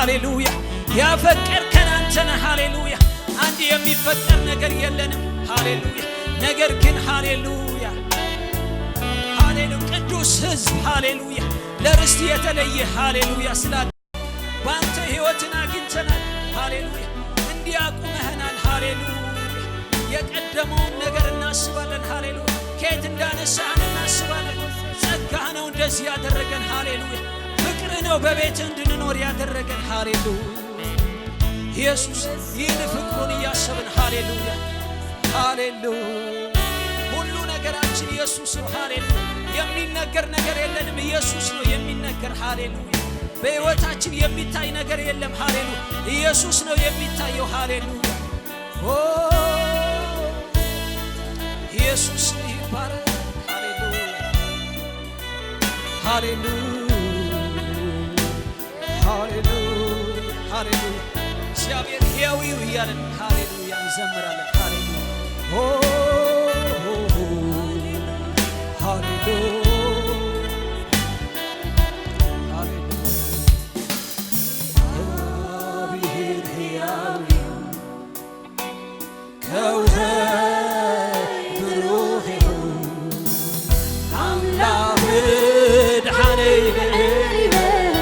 ሃሌሉያ ያፈቀርከን አንተ ነህ። ሃሌሉያ አንድ የሚፈጠር ነገር የለንም። ሃሌሉያ ነገር ግን ሃሌሉያ ሃሌሉ ቅዱስ ሕዝብ ሃሌሉያ ለርስት የተለየ ሃሌሉያ ስላ በአንተ ሕይወትን አግኝተናል። ሃሌሉያ እንዲህ አቁመኸናል። ሃሌሉያ የቀደመውን ነገር እናስባለን። ሃሌሉያ ከየት እንዳነሳህን እናስባለን። ጸጋህ ነው እንደዚህ ያደረገን። ሃሌሉያ ፍቅር ነው በቤትህ እንድንኖር ያደረገን። ሃሌሉያ ኢየሱስ ይህን ፍቅሩን እያሰብን ሃሌሉያ ሃሌሉያ ሁሉ ነገራችን ኢየሱስ ነው። ሃሌሉያ የሚነገር ነገር የለንም። ኢየሱስ ነው የሚነገር። ሃሌሉያ በሕይወታችን የሚታይ ነገር የለም። ሃሌሉያ ኢየሱስ ነው የሚታየው። ሃሌሉያ ኦ ኢየሱስ ይባረክ። ሃሌሉያ ሃሌሉያ ሃሌሉያ ሃሌሉያ እግዚአብሔር ሕያው እያለን ሃሌሉያ እንዘምራለን። ሃሌሉያ ኦ ሃሌሉያ ሃሌሉያ እግዚአብሔር ሕያው ከውሃ ብሩህ ይሁን አምላክ ምድሓነይ ልዕል ይበል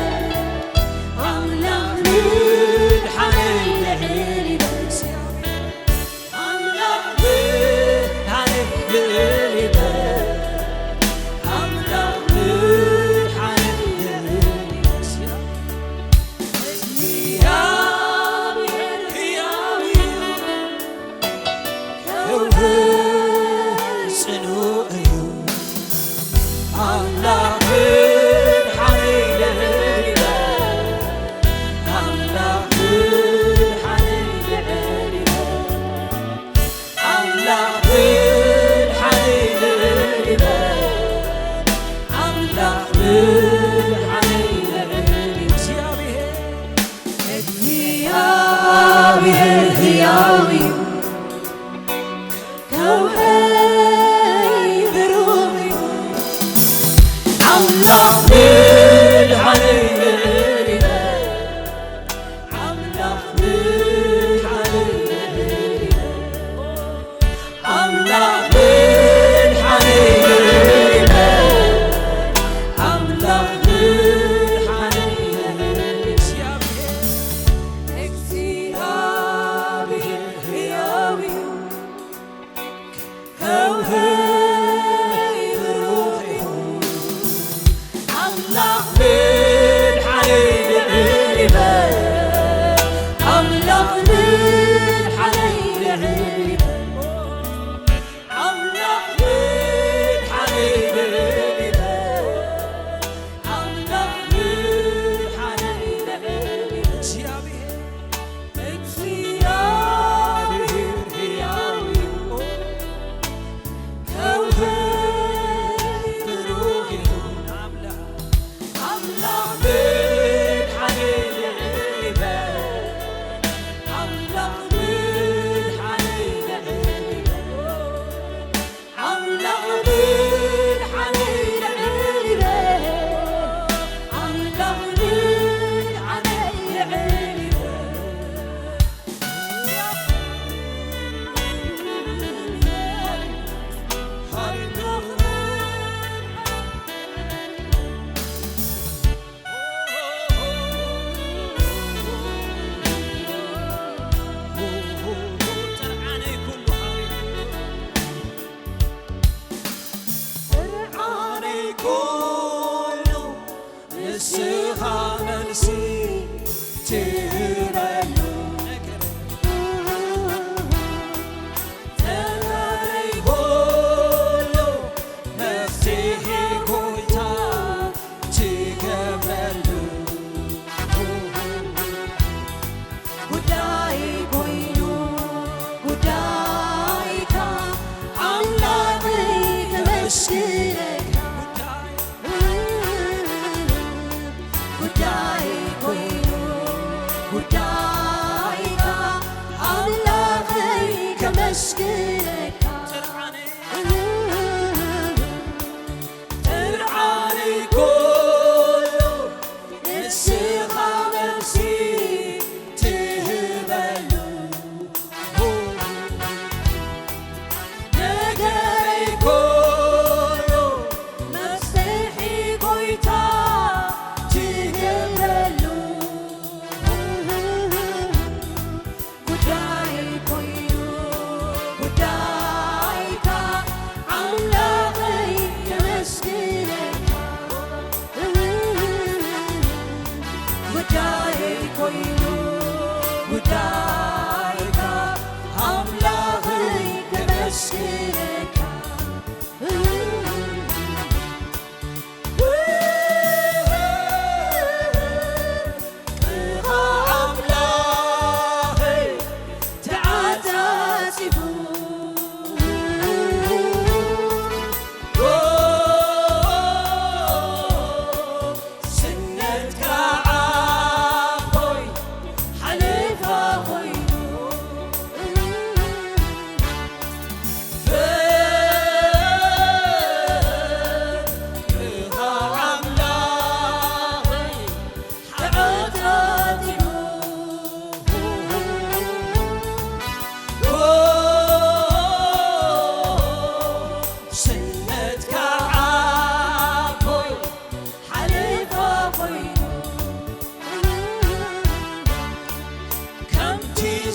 አምላክ ምድሓነይ ልዕል ይበል አምላክ ምድሓነይ ልዕል ይበል አምላክ ምድሓነይ ልዕል ይበል እግዚአብሔር ሕያው ከውህ ጽኑዕ እዩ አምላክ ምድሓነይ ልዕል ይበል አምላክ ምድሓነይ ልዕል ይበል አምላክ ምድሓነይ ልዕል ይበል አምላክ ምድሓነይ ልዕል ይበል እግዚአብሔር እግዚአብሔር ሕያው እዩ ከውሃይ ብሩህ እዩ አምላክ ምድሓነይ ልዕል ይበል አምላክ ምድሓነይ ልዕል ይበል አምላክ ምድሓነይ ልዕል ይበል አምላክ ምድሓነይ ልዕል እግዚአብሔር እግዚአብሔር ሕያው እዩ ከውሃይ ብሩህ እዩ አምላክ ምድሓነይ ልዕል ይበል አምላክ ምድሓነይ ልዕል ይበል አምላክ ምድሓነይ ልዕል ይበል አምላክ ምድሓነይ ልዕል ይበል እግዚአብሔር እግዚአብሔር ሕያው እዩ ከውሃይ ብሩህ እዩ አምላክ አምላክ ምድሓነይ ልዕል ይበል አምላክ ምድሓነይ ልዕል ይበል አምላክ ምድሓነይ ልዕል ይበል አምላክ ምድሓነይ ልዕል ይበል ጥርዓነይ ኩሉ ሃሌሉያ ጥርዓነይ ኩሉ ንስኻ መልሲ ትህበሉ ነገር ጥርዓነይ ኩሉ መፍትሄ ጎይታ ትገብረሉ ጉዳይ ኮይኑ ጉዳይካ ኣምላኽ ከመስግነካ ጉዳይ ጉዳይ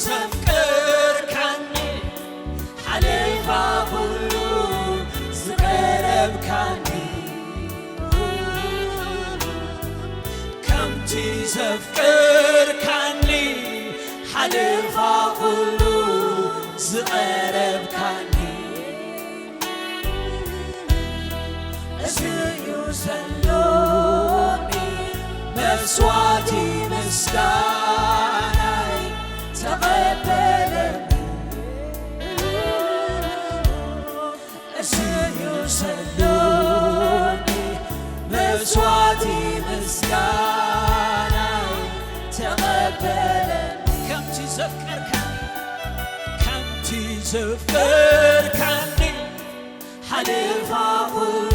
ዘፍቅርካኒ ሓሊፋ ኩሉ ዝቐረብካኒ ከምቲ ዘፍቅርካኒ ሓሊፋ ኩሉ ዝቐረብካኒ እዚ ዘሎኒ መስዋዕቲ ምስጋናይ ተቐበለኒ እዚ ዘሎኒ መስዋዕቲ ምስጋናይ ተቐበለኒ ከምቲ ዘፍቀርካኒ ከምቲ ዘፍቀርካኒ ሓሊፋ ኩሉ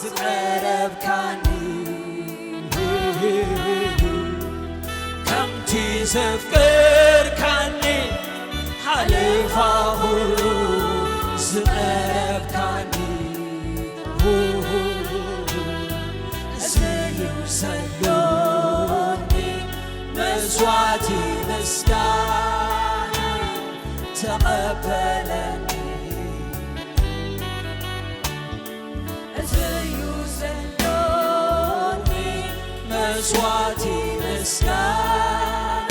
ዝቐረብካኒ ከምቲ ዘፍቅርካኒ ሓሊፋ ኩሉ ዝቐረብካኒ እዚ ዘሎኒ መስዋዕቲ ምስጋና ተቐበለኒ እዚ ዘሎኒ መስዋዕቲ ምስጋና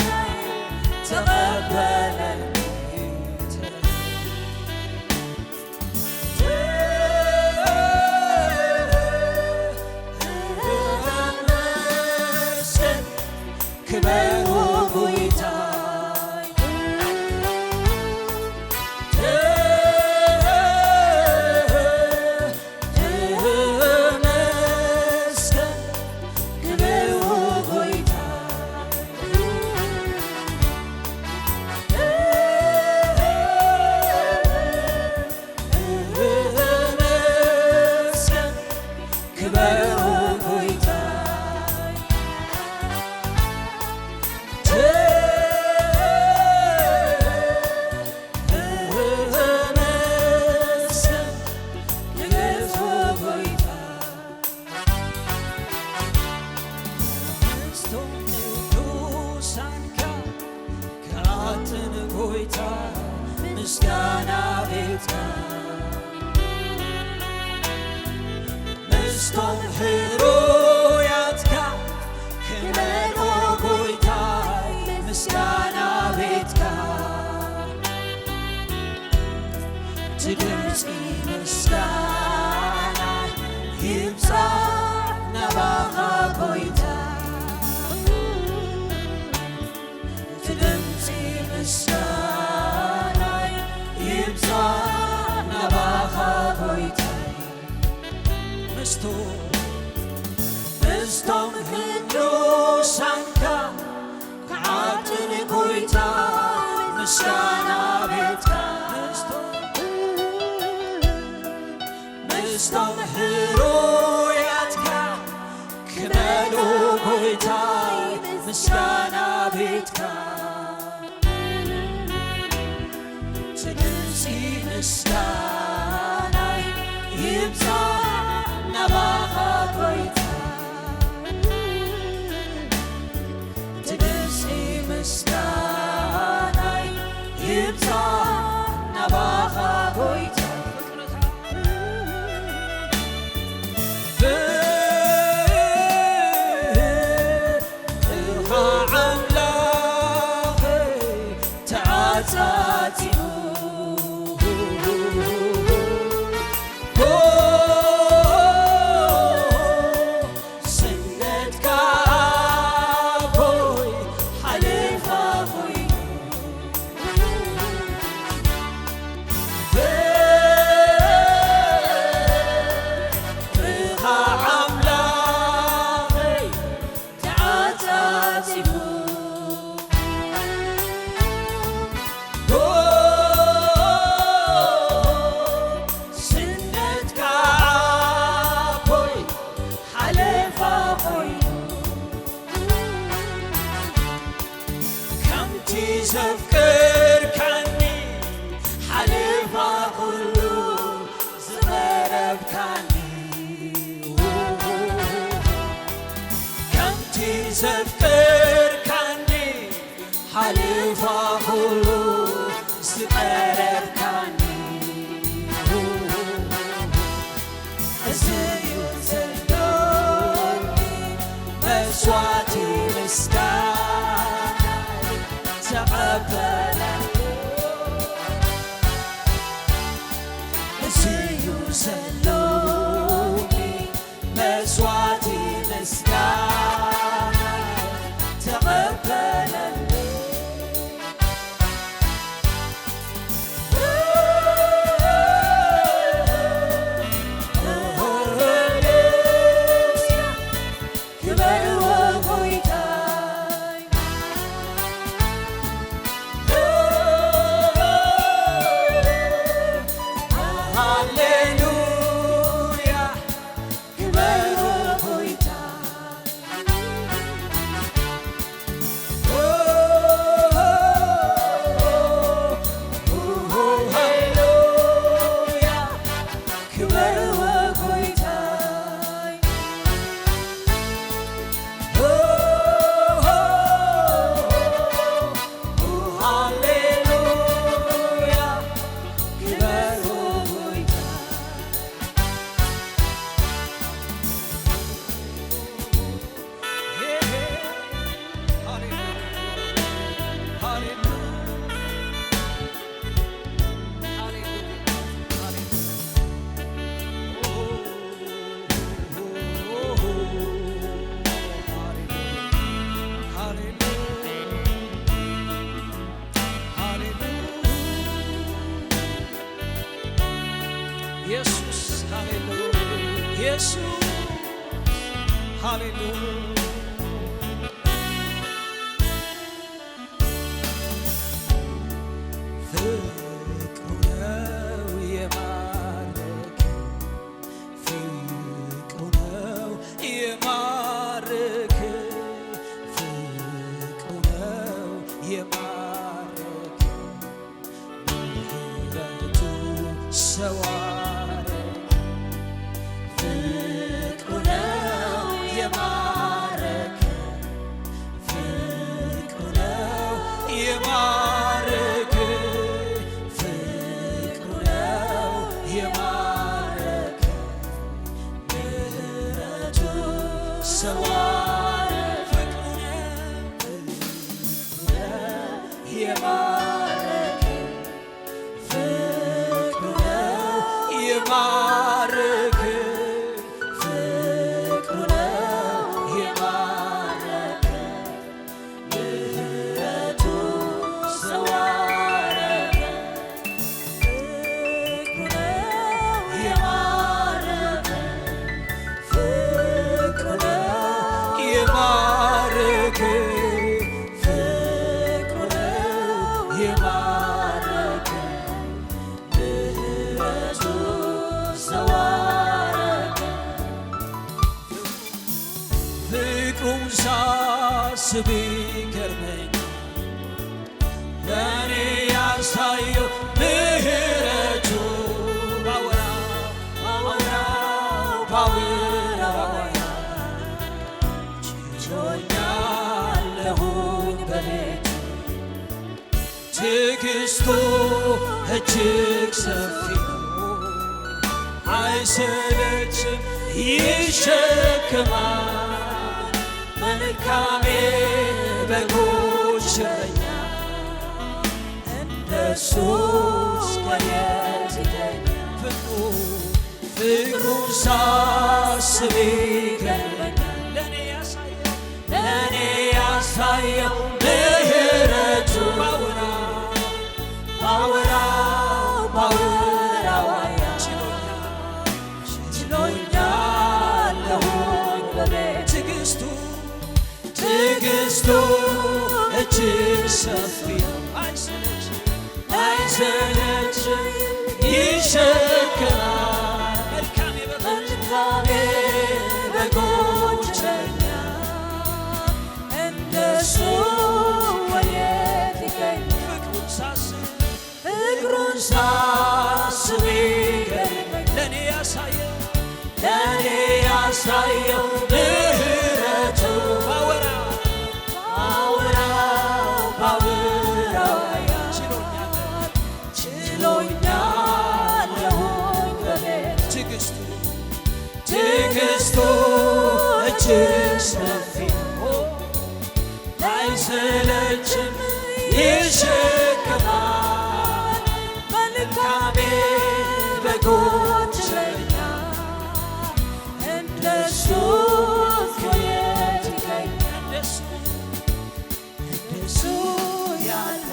ተቐበለኒ ተመስገን ክበሩ ጎይታይ ተመስገን ክበሩ ጎይታይ ተመስገን ክበሩ ጎይታይ ተመስገን ክበሩ ጎይታይ ምስቶም ቅዱሳንካ ክኣትን ጎይታ ምስጋና ቤትካ ምስቶም ሕሩያትካ ክመልኦ ጎይታይ ምስጋና ቤትካ ትድምፂ ምስጋና ይብፃሕ ናባኻ ጎይታ ትድምፂ ምስጋና ይብፃሕ ናባኻ ጎይታ ምስቶም ቅዱሳንካ ክዓጥን ጎይታ ምስጋና ቤትካ ምስቶም ሕሩያትካ ክመልኡ ጎይታይ ምስጋና ቤትካ ትድምፂ ምስጋናይ ይብፃሕ ናባኻ ጎይታ ትድምፂ ምስጋናይ ይብፃሕ ናባኻ ጎይታ ፍቅርኻ ኣምላኸይ ተዓፃፂሙ ስነትካ ኣቦይ ሓሊፋ ኮይኑ ፍቅርኻ ኣምላኸይ ተዓፃፂሙ ስነትካ ኣቦይ ሓለፋ ኮይኑ ከምቲ ዘፍቅርካኒ ሓሊፋ ኩሉ ዝቐረብካኒ ከምቲ ዘፍቅርካኒ ሓሊፋ አልፋ ሁሉ ዝቀረብካኒ እዝዩ ዘሎኒ መስዋዕቲ ምስጋና ተቐበለኒ እዝዩ ዘሎኒ መስዋዕቲ ምስጋና ተቐበለኒ ክበር ጎይታይ ሃሌሉያ ክበር ጎይታይ ሃሌሉያ ክበር ጎይታይ ሃሌሉያ ክበር ጎይታይ ኢየሱስ ሃሌሉያ ኢየሱስ ሃሌሉያ ፍቅሩ ነው የማረከኝ ፍቅሩ ነው የማረከኝ ፍቅሩ ነው የማረከኝ ምሕረቱ ሰው አረገኝ ፍቅሩ ነው የማረከኝ ፍቅሩ ነው የማረከኝ ፍቅሩ ነው የማረከኝ ምሕረቱ ሰው አረገኝ ፍቅሩ ነው የማረከኝ ፍቅሩ ነው የማረከኝ ፍቅሩ ነው የማረከኝ ምሕረቱ ሰው አረገኝ ፍቅሩ ነው የማረከኝ ፍቅሩ ነው የማረከኝ ፍቅሩ ነው የማረከኝ ምሕረቱ ሰው አረገኝ ፍቅሩን ሳስብ ይገርመኛል ለእኔ ያሳየው ምሕረቱ ባወራው ባወራው ባወራው ችሎኛለሁኝ በቤቱ ትዕግስቱ እጅግ ሰፊ ነው አይሰለችም ይሸከማል መልካሜ በጎች እረኛ እንደሱ ወዴት ይገኛል? ፍቅሩ ፍቅሩን ሳስብ ይገርመኛል ለእኔ ያሳየው ለእኔ ያሳየው ምሕረቱ ባወራው ባወራው ባወራው ችሎኛል ችሎኛለሁኝ በቤቱ ትዕግስቱ ትዕግስቱ እጅግ ሰፊ ነው አይሰለችም አይሰለችም ይሸከማል መልካም የበጎች መልካሜ በጎች እረኛ እንደሱ ወዴት ይገኛል? ፍቅሩን ሳስብ ፍቅሩን ሳስብ ይገርመኛል። ለእኔ ያሳየው ለእኔ ያሳየው ምሕረቱ ባወራው ባወራው ባወራው ሰፊ አይሰለችም ይሸከማል። መልካም የበጎች እረኛ እንደሱ ከየት ይገኛል? እንደሱ እንደሱ ያለ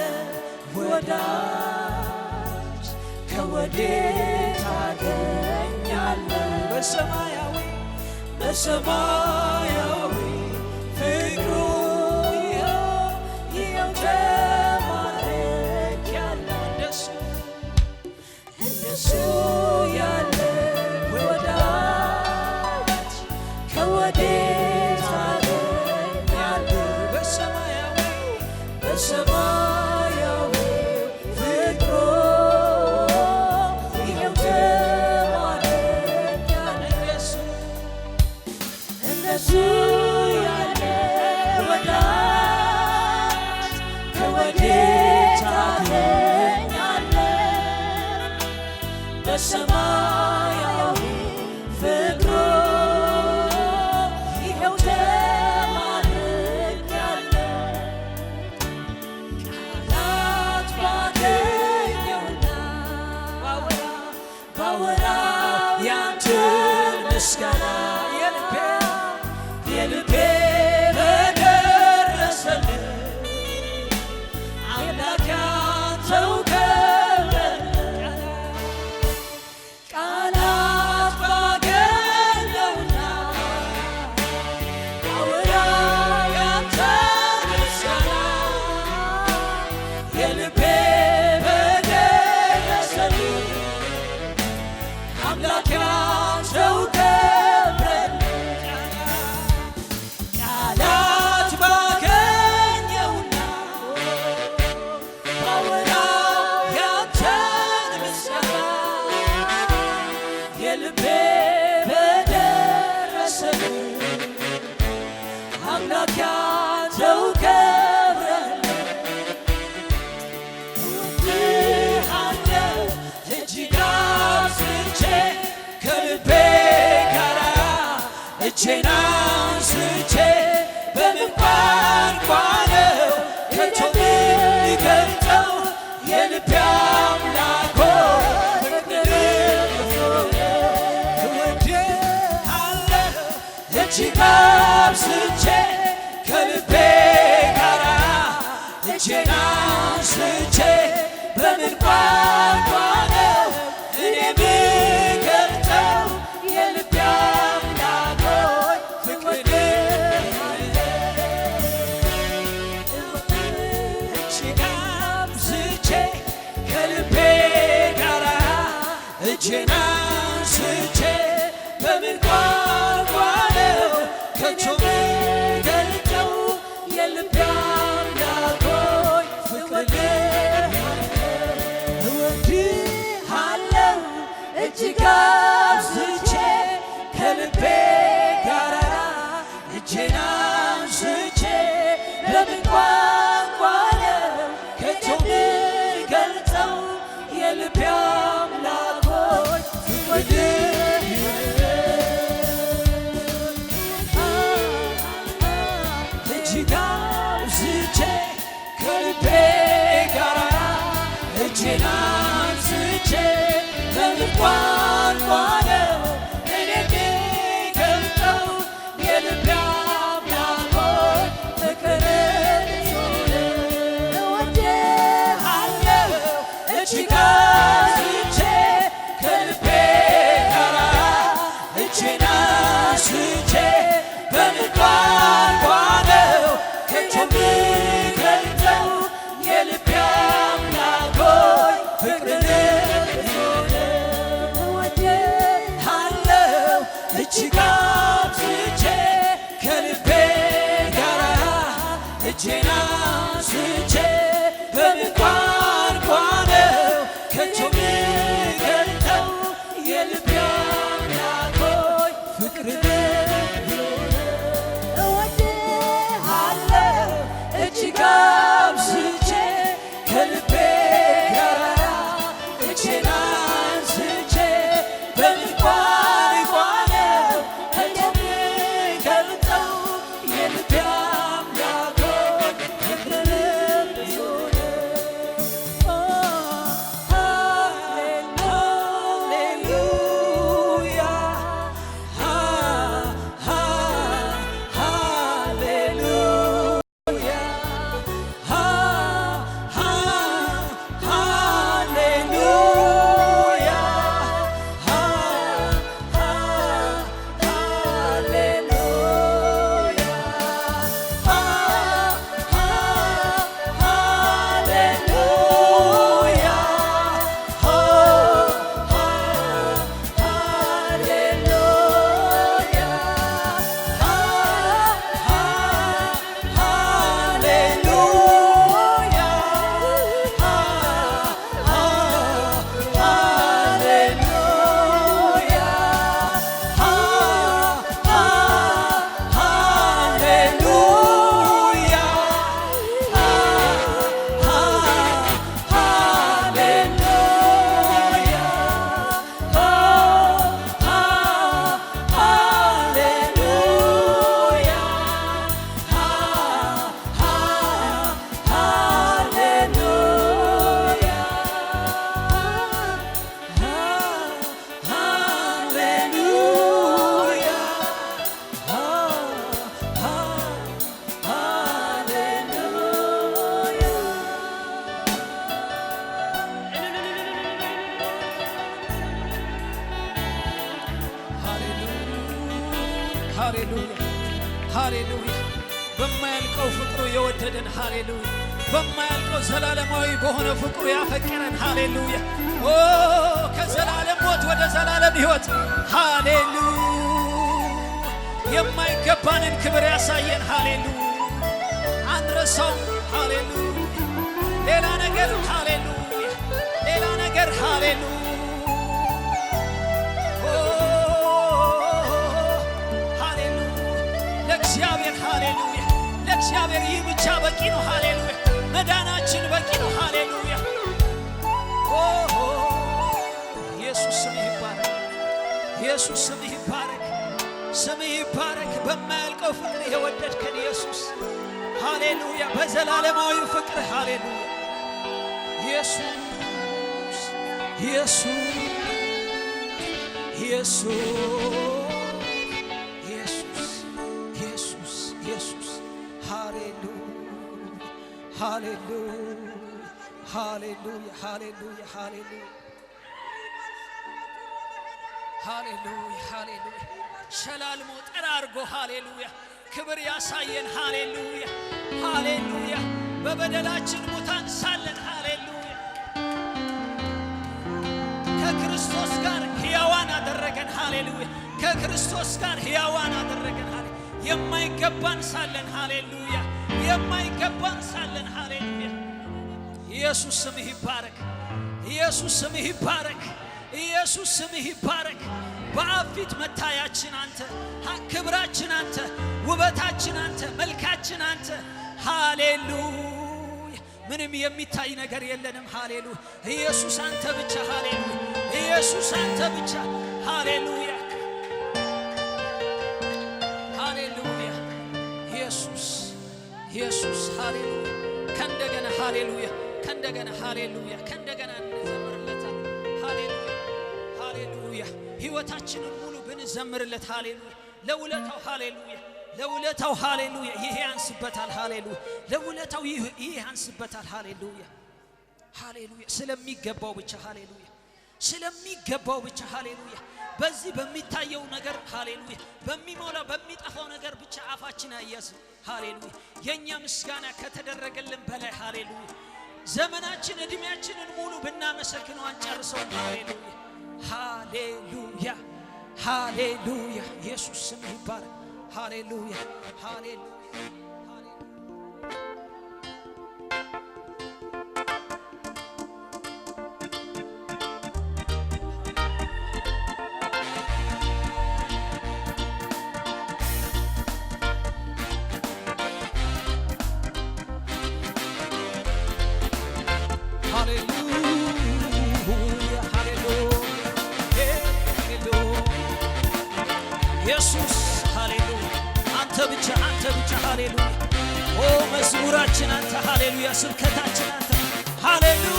ወዳጅ ከወዴት አገኛለሁ? በሰማያዊ በሰማያዊ ፍቅሩ ይኸው ተማርኬያለሁ። እንደሱ እንደሱ ያለ ወዳጅ ከወዴት አገኛለሁ? በሰማያዊ በሰማያዊ ፍቅሩ ይኸው ተማርኬያለሁ። እንደሱ እንደሱ ያለ ወዳጅ ከወዴት አገኛለሁ? በሰማያዊ ፍቅሩ ይኸው ተማርኬያለሁ። ቃላት ባገኘውና ባወራ ባወራ ያንተን ምስጋና የልቤ የልቤ በደረሰልህ አምላክ አንተው ከብረህ ቃላት ባገኘውና ባወራ ያንተን ምስጋና የልቤ በደረሰልህ አምላክ አንተው ከብረህ ቃላት ባገኘውና ባወራ ያንተን ምስጋና የልቤ በደረሰልህ አምላክ አንተው ከብረህ እወድሃለሁ እጅግ አብዝቼ ከልቤ ጋራ እጄን አንስቼ በምን ቋንቋ ነው ከቶ የምገልጸው የልቤ አምላክ ሆይ ፍቅርህ ብዙ ነው። እወድሃለሁ እጅግ አብዝቼ ከልቤ ጋራ እጄን አንስቼ በምን ቋንቋ ነው እኔ የምገልጸው የልቤ አምላክ ሆይ ፍቅርህ እጅግ አብዝቼ ከልቤ ጋራ እጄን አንስቼ በምን ቋንቋ ነው ከቶ የምገልጸው የልቤ አምላክ ሆይ ፍቅርህ እወድሃለሁ እጅግ አብዝቼ ከልቤ ጋራ እጄን አንስቼ በምን ቋንቋ ነው ከቶ የምገልጸው የልቤ አምላክ ሆይ ፍቅርህ እጅግ አብዝቼ ከልቤ ጋራ እጄን አንስቼ በምን ቋንቋ ነው እኔ የምገልጸው የልቤ አምላክ ሆይ ፍቅርህ ብዙ ነው። እወድሃለሁ እጅግ አብዝቼ ከልቤ ጋራ እጄን አንስቼ በምን ቋንቋ ነው ከቶ የምገልጸው የልቤ አምላክ ሆይ ፍቅርህ ሃሌሉያ። በማያልቀው ፍቅሩ የወደደን፣ ሃሌሉያ። በማያልቀው ዘላለማዊ በሆነ ፍቅሩ ያፈቀረን፣ ሃሌሉያ። ኦ፣ ከዘላለም ሞት ወደ ዘላለም ሕይወት፣ ሃሌሉያ። የማይገባንን ክብር ያሳየን፣ ሃሌሉያ። አንረሳውም፣ ሃሌሉያ። ሌላ ነገር፣ ሃሌሉያ፣ ሌላ ነገር፣ ሃሌሉያ፣ ኦ ሃሌሉያ። ለእግዚአብሔር፣ ሃሌሉያ፣ ለእግዚአብሔር ይህ ብቻ በቂ ነው። ሃሌሉያ። መዳናችን በቂ ነው። ሃሌሉያ። ኦ ኢየሱስ፣ ስምህ ይባረክ። ኢየሱስ፣ ስምህ ይባረክ። ስምህ ይባረክ። በማያልቀው ፍቅር የወደድከን ኢየሱስ፣ ሃሌሉያ። በዘላለማዊ ፍቅር፣ ሃሌሉያ። ኢየሱስ፣ ኢየሱስ፣ ኢየሱስ፣ ኢየሱስ፣ ኢየሱስ፣ ኢየሱስ። ሃሌሉያ፣ ሃሌሉያ፣ ሃሌሉያ፣ ሃሌሉያ፣ ሃሌሉያ፣ ሃሌሉያ፣ ሃሌሉያ። ሸላልሞ ጠራርጎ፣ ሃሌሉያ፣ ክብር ያሳየን፣ ሃሌሉያ፣ ሃሌሉያ። በበደላችን ሙታን ሳለን፣ ሃሌሉያ፣ ከክርስቶስ ጋር ሕያዋን አደረገን። ሃሌሉያ። ከክርስቶስ ጋር ሕያዋን አደረገን። ሃሌ የማይገባን ሳለን፣ ሃሌሉያ፣ የማይገባን ሳለን፣ ሃሌሉያ። ኢየሱስ፣ ስምህ ይባረክ። ኢየሱስ፣ ስምህ ይባረክ። ኢየሱስ፣ ስምህ ይባረክ። በአብ ፊት መታያችን አንተ፣ ክብራችን አንተ፣ ውበታችን አንተ፣ መልካችን አንተ። ሃሌሉያ። ምንም የሚታይ ነገር የለንም። ሃሌሉያ። ኢየሱስ፣ አንተ ብቻ። ሃሌሉያ። ኢየሱስ፣ አንተ ብቻ። ሃሌሉያ፣ ሃሌሉያ። ኢየሱስ፣ ኢየሱስ፣ ሃሌሉያ። ከእንደገና ሃሌሉያ፣ ከእንደገና ሃሌሉያ፣ ከእንደገና እንዘምርለታለን። ሃሌሉያ፣ ሃሌሉያ። ሕይወታችንን ሙሉ ብንዘምርለት፣ ሃሌሉያ፣ ለውለታው፣ ሃሌሉያ፣ ለውለታው፣ ሃሌሉያ፣ ይሄ ያንስበታል። ሃሌሉያ። ለውለታው ይህ ያንስበታል። ሃሌሉያ፣ ሃሌሉያ። ስለሚገባው ብቻ፣ ሃሌሉያ፣ ስለሚገባው ብቻ፣ ሃሌሉያ። በዚህ በሚታየው ነገር፣ ሃሌሉያ፣ በሚሞላ በሚጠፋው ነገር ብቻ አፋችን አያዝም። ሃሌሉያ። የእኛ ምስጋና ከተደረገልን በላይ፣ ሃሌሉያ። ዘመናችን እድሜያችንን ሙሉ ብናመሰግነው አንጨርሰውም። ሃሌሉያ፣ ሃሌሉያ፣ ሃሌሉያ። ኢየሱስ፣ ስምህ ይባረክ። ሃሌሉያ፣ ሃሌሉያ፣ ሃሌሉያ። ሃሌሉያ፣ ሃሌሉያ፣ ሃሌሉያ። ኢየሱስ፣ ሃሌሉያ። አንተ ብቻ፣ አንተ ብቻ፣ ሃሌሉያ። ኦ፣ መዝሙራችን አንተ፣ ሃሌሉያ። ስብከታችን አንተ፣ ሃሌሉያ።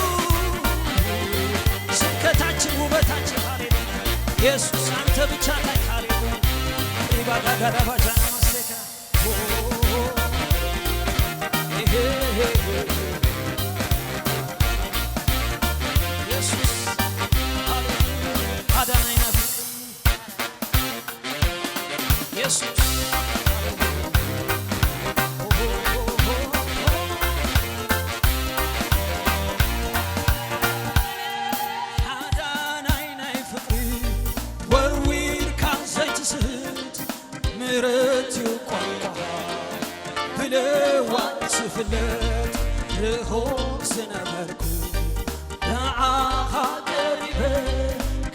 ስብከታችን፣ ውበታችን፣ ሃሌሉያ። ኢየሱስ፣ አንተ ብቻ ታይ፣ ሃሌሉያ። ሪባጋጋራባጃና ማሴካ። ኦ ይሄ ኢየሱስ፣ ሃሌሉያ። አዳናኝ ናት ኢየሱስ። ሓዳናይ ናይ ፍቅሪ ወርዊርካ ዘይትስሕት ምረት እዩ ቋንቋ ብለዋት ስፍለጥ ርሆብ ዝነበርኩ ንዓኻ ቀሪበ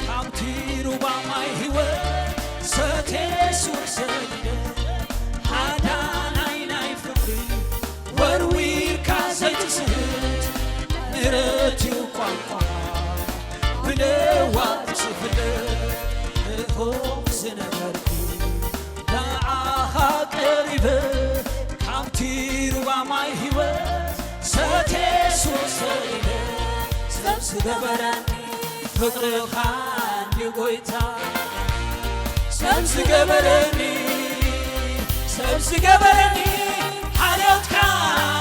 ካብቲ ሩባ ማይ ህይወት ሰቴሱር ሰዲደ። ሓዳናይ ናይ ፍቅሪ ወርዊርካ ዘይትስሕት ምረት እዩ ቋንቋ ብለዋት ስፍለጥ ርሆብ ዝነበርኩ ንዓኻ ቀሪበ ካብቲ ሩባ ማይ ህይወት ሰቴሱር ሰዲደ። ሰብ ዝገበረኒ ፍቅርኻ ጎይታ፣ ሰብ ዝገበረኒ፣ ሰብ ዝገበረኒ ሓልዮትካ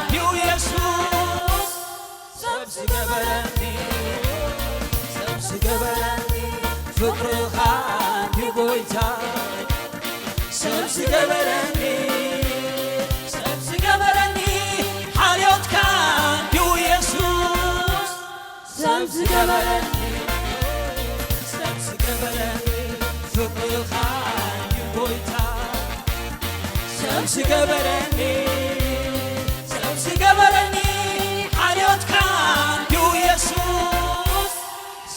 እዩ ኢየሱስ። ሰብ ዝገበረኒ፣ ሰብ ዝገበረኒ ፍቅርኻ እዩ ጎይታ። ሰብ ዝገበረኒ ዝገበረኒ ሰብ ዝገበረኒ ፍቅርኻ እዩ ጎይታ ሰብ ዝገበረኒ ሰብ ዝገበረኒ ሓልዮትካ እዩ ኢየሱስ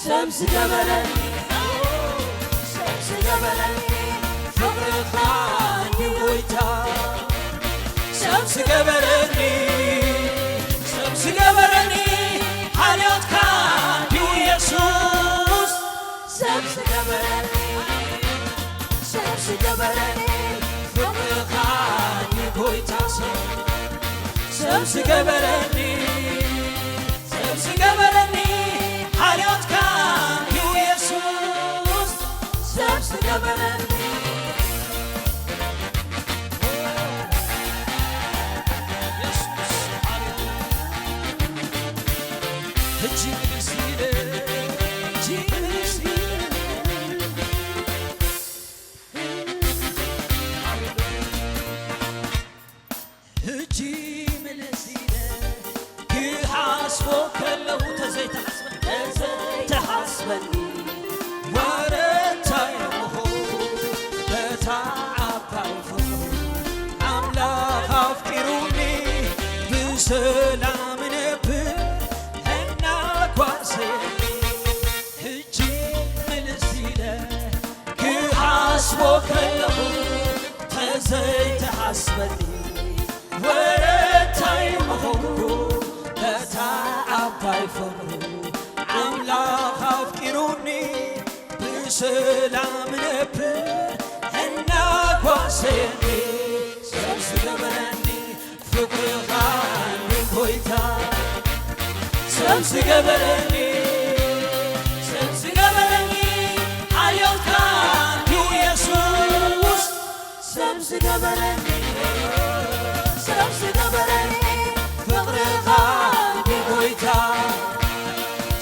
ሰብ ዝገበረኒ ሰብ ዝገበረኒ ፍቅርኻ እዩ ጎይታ ሰብ ዝገበረኒ ሰብ ዝገበረኒ ሓልዮትካ እዩ ኢየሱስ ሰብ ዝገበረኒ ሰብ ዝገበረኒ ፍቅርኻ እዩ ጎይታ ሰብ ዝገበረኒ ሰብ ዝገበረኒ ሓልዮትካ እዩ ኢየሱስ ሰብ ዝገበረኒ ኢየሱስ ሃሌሉያ ሕጂ ምልስ ኢለ ሕጂ ምልስ ኢለ ሕጂ ምልስ ኢለ ክሓስቦ ከለኹ ተዘይተሓስበኒ ወረታይ ምኾ በታ ዓባይ ፍቅሩ ኣምላኽ ኣፍቂሩኒ ብሰላም ነብር እናጓሰየኒ ሕጂ ምልስ ኢለ ክሓስቦ ከለኹ ተዘይተሓስበኒ ወረታይ ምኾንኩ በታ ዓባይ ፍቅሩ ኣምላኽ ኣፍቂሩኒ ብሰላም ነብር እናጓሰየኒ ሰብ ዝገበረኒ ፍቅርኻ ጎይታ ሰብ ዝገበረኒ ሰብ ዝገበረኒ ሓልዮትካ እዩ ኢየሱስ ሰብ ዝገበረኒ ሰብ ዝገበረኒ ፍቅርኻ እዩ ጎይታ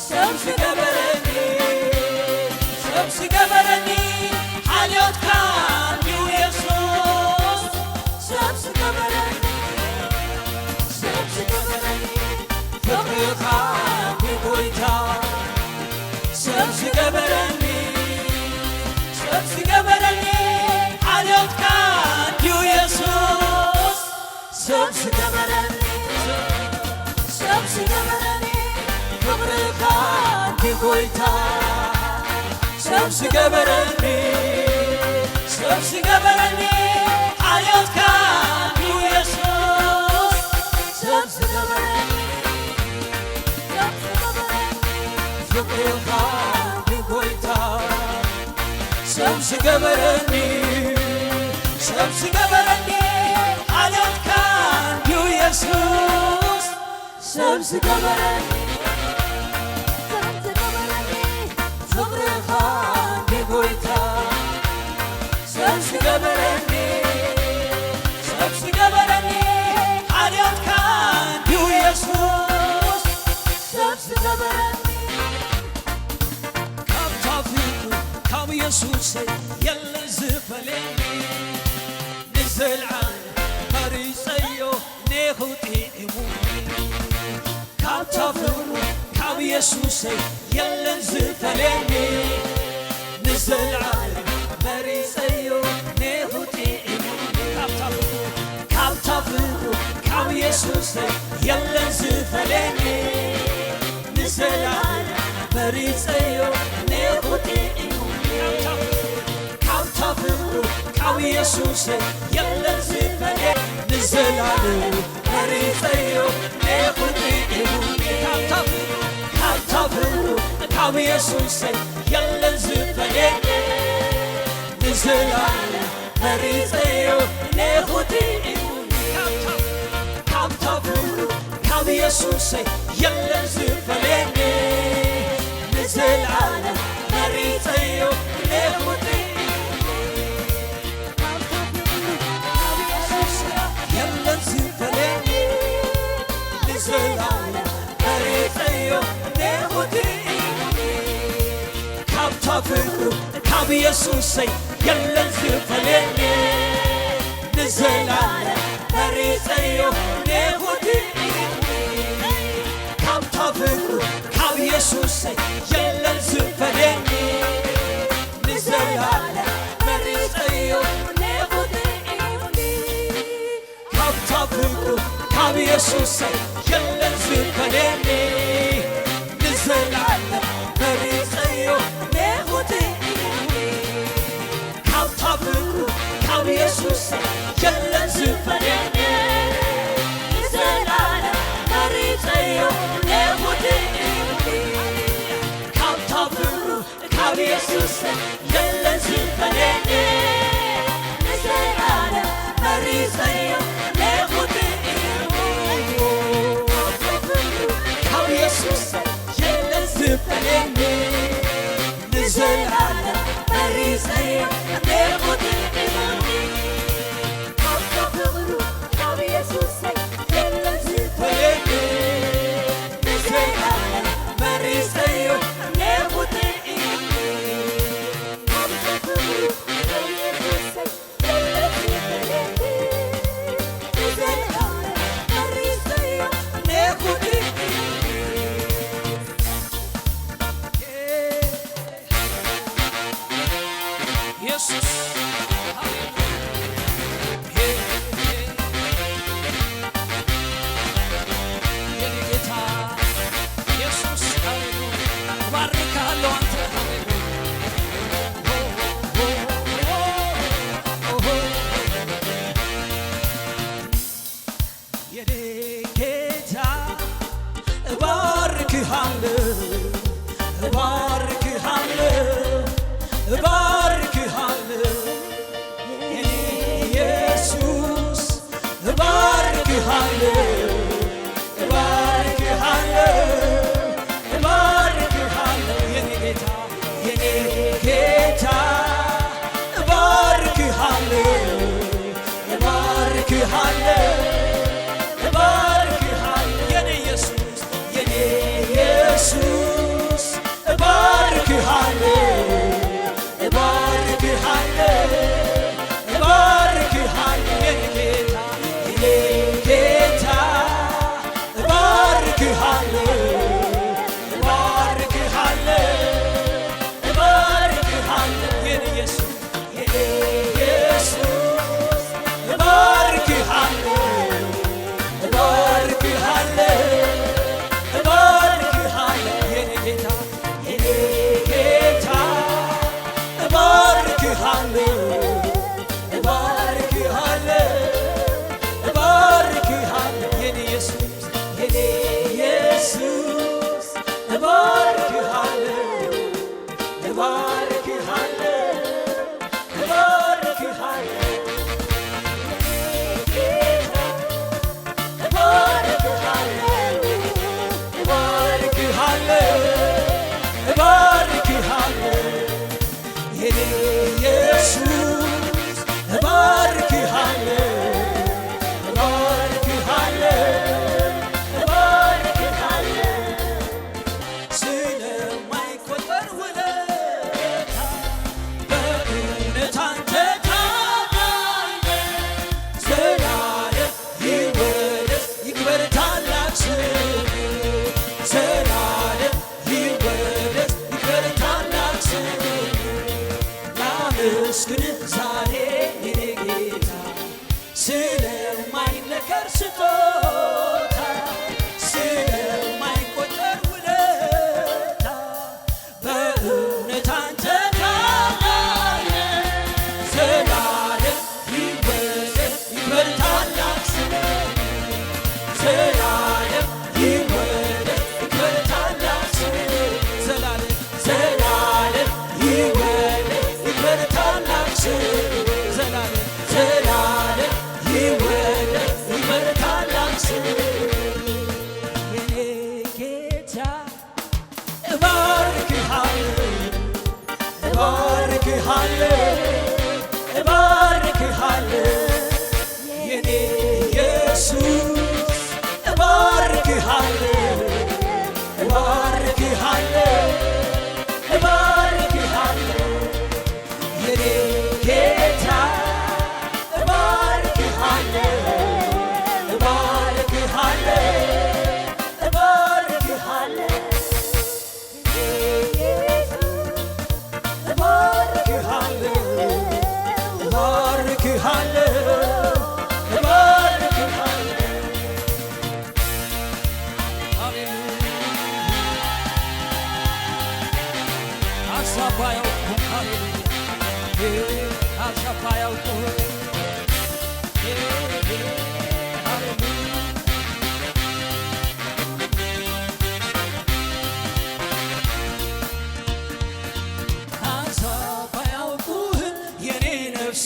ሰብ ሰብ ዝገበረኒ ሰብ ዝገበረኒ ሓልዮትካ እዩ ኢየሱስ ሰብ ዝገበረኒ ሰብ ዝገበረኒ ፍቅርኻ እዩ ጎይታ ሰብ ዝገበረኒ ሰብ ዝገበረኒ ሓልዮትካ እዩ ኢየሱስ ሰብ ዝገበረኒ ሰብ ዝገበረኒ ፍቅርኻ እዩ ጎይታ ሰብ ዝገበረኒ ሰብ ዝገበረኒ ሓልዮትካ እዩ ኢየሱስ ሰብ ዝገበረኒ ሰብ ዝገበረኒ ፍቅርኻ እዩ ጎይታ ሰብ ዝገበረኒ ሰብ ዝገበረኒ ሓልዮትካ እዩ ኢየሱስ ሰብ ዝገበረኒ ሰብ ዝገበረኒ ፍቅርኻ እዩ ጎይታ ሰብ ዝገበረኒ ሰብ ዝገበረኒ ሓልዮትካ እዩ ኢየሱስ ሰብ ዝገበረኒ ካብታ ፍቅሩ ካብ ኢየሱስ የለን ዝፈለኒ ንዘለዓለም መሪፀዮ ኔኹጢእሙኒ ካብታ ፍቅሩ ካብ ኢየሱስ የለን ዝፈለኒ ንዘለዓለም መሪፀዮ ኔኹጢእሙኒ ካብታ ፍቅሩ ካብ ኢየሱስ የለን ዝፈለኒ ንዘለዓለም መሪፀዮ ኔኹጢእሙኒ ካብታ ፍቅሩ ካብ ኢየሱስ የለን ዝፈለኒ ንዘለዓለም መሪፀዮ ኔኹጢእሙኒ ካብታ ፍቅሩ ካብ ኢየሱስ የለን ዝፈለኒ ንዘለዓለም መሪፀዮ ኔኹጢእሙኒ ካብታ ፍቅሩ ካብ ኢየሱስ የለን ዝፈለኒ ንዘለዓለም መሪፀዮ ኔኹጢእሙኒ የለን ዝፈለኒ ንዘለዓለም መሪፀዮ ኔኹጢእሙኒ ካብታ ፍቅሩ ካብ ኢየሱስ የለን ዝፈለኒ ንዘለዓለም መሪፀዮ ኔኹጢእሙኒ ካብታ ፍቅሩ ካብ ኢየሱስ ኢየሱስ የለን ዝፈለኒ ንዘለዓለም መሪፀዮ ካብታ ፍቅሩ ካብ ኢየሱስ የለን ዝፈለኒ ንዘለዓለም መሪፀዮ ካብታ ፍቅሩ ካብ ኢየሱስ የለን ዝፈለኒ ንዘለዓለም መሪፀዮ ካብ ኢየሱስ የለን ዝፈለኒ ንዘለዓለም መሪፀዮ ካብ ኢየሱስ የለን ፈለኒ ንዘለዓለም መሪፀዮ ኢየሱስ የኔ ጌታ ኢየሱስ ሃሌሉያ እባርክሃለሁ አንተ ሃሌሉያ የኔ ጌታ እባርክሃለሁ እባርክሃለሁ እባርክሃለሁ የኔ ኢየሱስ እባርክሃለሁ እባርክሃለሁ እባርክሃለሁ የኔ ጌታ የኔ ጌታ እባርክሃለሁ እባርክሃለሁ እባርክሃለሁ የኔ ኢየሱስ የኔ ኢየሱስ እባርክሃለሁ እባርክሃለሁ እባርክሃለሁ የኔ ጌታ የኔ ጌታ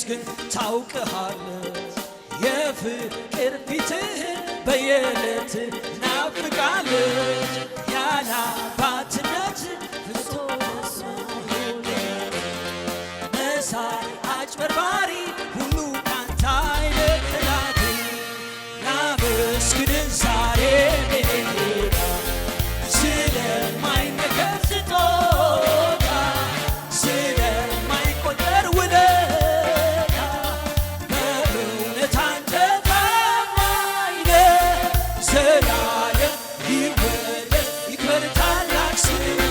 ግን ታውቅሃለች። የፍቅር ፊትህን በየዕለት ናፍቃለች። ያለ አባትነት ፍጹም መሳይ አጭበርባሪ ሁሉ ካንተ አይበቅላት። ላመስግን ዛሬ ጌታ ስለማይነገር ስጦታ፣ ስለማይቆጠር ውለታ። በእውነት አንተ ታማኝ ነህ፣ ዘላለም ይወደስ ይክበር ታላቅ ስምህ።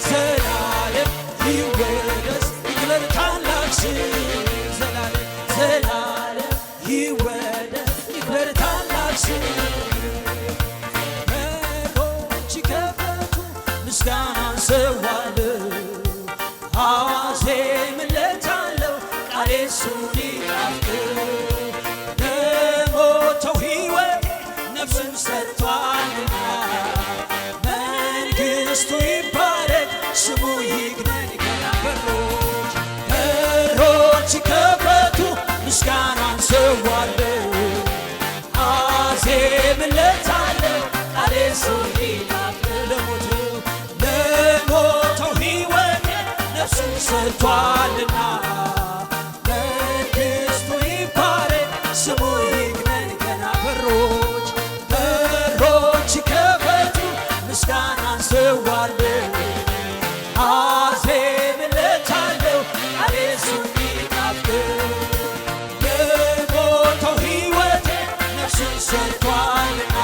ዘላለም ይወደስ ይክበር ታላቅ ስምህ። ዘላለም፣ ዘላለም ይወደስ ይክበር ታላቅ ስምህ። በሮች ይከፈቱ፣ ምስጋናን ሰዋለሁ፣ አዜምለታለሁ፣ ቃሌ እሱን ይጣፍጥ። ለሞተው ሕይወቴ ነፍሱን ሰጥቷልና መንግሥቱ ይባረክ፣ ስሙ ይግነን ገና። በሮች፣ በሮች ይከፈቱ፣ ምስጋናን ሰዋለሁ፣ አዜምለታለሁ፣ ቃሌ እሱን ይጣፍጥ። ለሞተው፣ ለሞተው ሕይወቴ ነፍሱን ሰጥቷልና መንግሥቱ ይባረክ፣ ስሙ ይግነን ገና። በሮች፣ በሮች ይከፈቱ፣ ምስጋናን ሰዋለሁ፣ አዜምለታለሁ፣ ቃሌ እሱን ይጣፍጥ። ለሞተው ሕይወቴ ነፍሱን ሰጥቷልና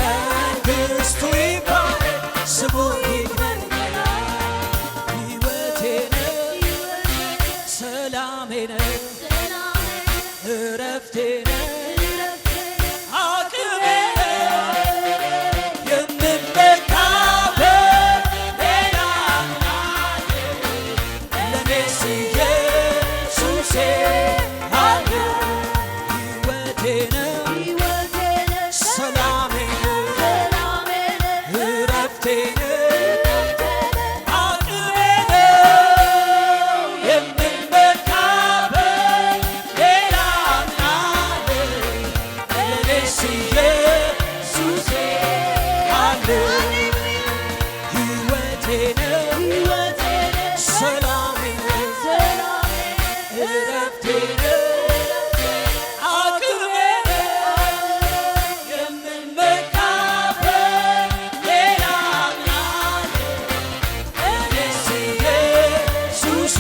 መንግሥቱ ይባረክ፣ ስሙ ይግነን ገና። ሕይወቴ ነህ፣ ሰላሜ ነህ፣ እረፍቴ ነህ፣ አቅሜ ነህ፣ የምመካበት ሌላ ምን አለ? ለእኔስ ኢየሱሴ አለ። ሕይወቴ ነህ፣ ሰላሜ ነህ፣ እረፍቴ ነህ፣ አቅሜ ነህ፣ የምመካበት ሌላ ምን አለ? ለእኔስ ኢየሱሴ አለ። ሕይወቴ ነህ፣ ሰላሜ ነህ፣ እረፍቴ ነህ፣ አቅሜ ነህ፣ የምመካበት ሌላ ምን አለ? እኔስ ኢየሱሴ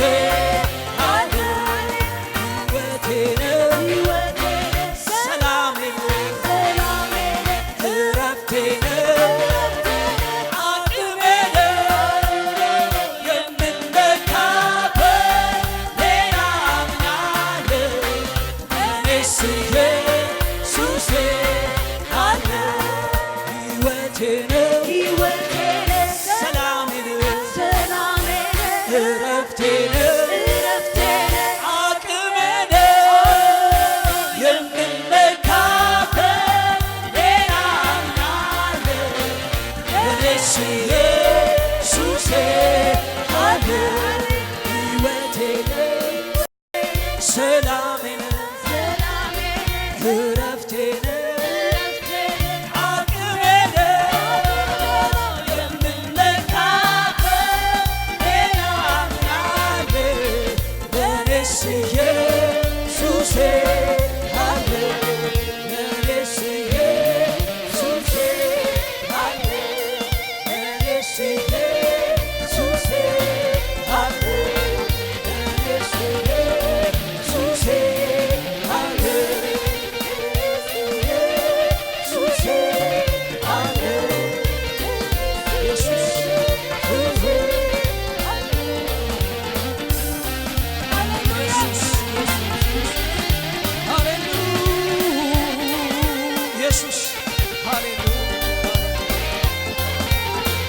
አለ። ሕይወቴ ነህ፣ ሰላሜ ነህ፣ እረፍቴ ነህ፣ አቅሜ ነህ፣ የምመካበት ሌላ ምን አለ? እኔስ ኢየሱሴ አለ። ሕይወቴ ነህ፣ ሰላሜ ነህ፣ እረፍቴ ነህ፣ አቅሜ ነህ፣ የምመካበት ሌላ ምን አለ? እኔስ ኢየሱሴ አለ። ሕይወቴ ነህ፣ ሰላሜ ነህ፣ እረፍቴ ነህ፣ አቅሜ ነህ፣ የምመካበት ሌላ ምን አለ? ለእኔስ ኢየሱሴ አለ። ለእኔስ ኢየሱሴ አለ። ለእኔስ ኢየሱሴ አለ። ለእኔስ ኢየሱሴ አለ። ኢየሱሴ አለ። ኢየሱስ። ኢየሱስ፣ ሃሌሉያ፣ ኢየሱስ፣ ሃሌሉያ፣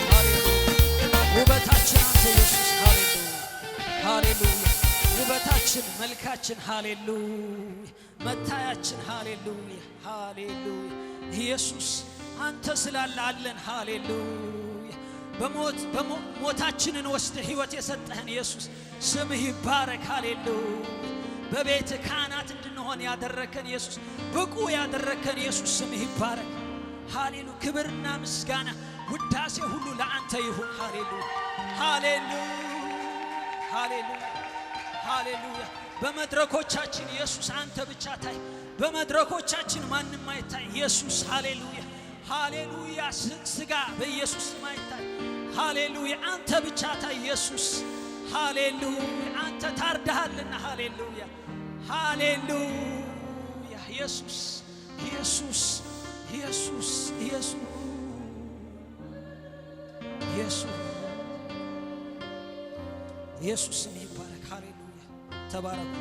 ሃሌሉያ። ውበታችን አንተ ኢየሱስ፣ ሃሌሉያ፣ ሃሌሉያ። ውበታችን፣ መልካችን፣ ሃሌሉያ፣ መታያችን፣ ሃሌሉያ፣ ሃሌሉያ። ኢየሱስ፣ አንተ ስላለ አለን፣ ሃሌሉያ። በሞት ሞታችንን ወስደህ ሕይወት የሰጠህን ኢየሱስ ስምህ ይባረክ። ሃሌሉያ። በቤት ካህናት እንድንሆን ያደረከን ኢየሱስ፣ ብቁ ያደረከን ኢየሱስ ስምህ ይባረክ። ሃሌሉ ክብርና ምስጋና ውዳሴ ሁሉ ለአንተ ይሁን። ሃሌሉያ ሃሌሉያ ሃሌሉያ ሃሌሉያ። በመድረኮቻችን ኢየሱስ አንተ ብቻ ታይ። በመድረኮቻችን ማንም አይታይ። ኢየሱስ ሃሌሉያ ሃሌሉያ። ስጋ በኢየሱስ ስም አይታይ። ሃሌሉያ አንተ ብቻ ታይ ኢየሱስ። ሃሌሉያ አንተ ታርደሃልና። ሃሌሉያ ሃሌሉያ። ኢየሱስ ኢየሱስ ኢየሱስ ኢየሱስ ኢየሱስ ኢየሱስ ስም ይባረክ። ሃሌሉያ ተባረኩ።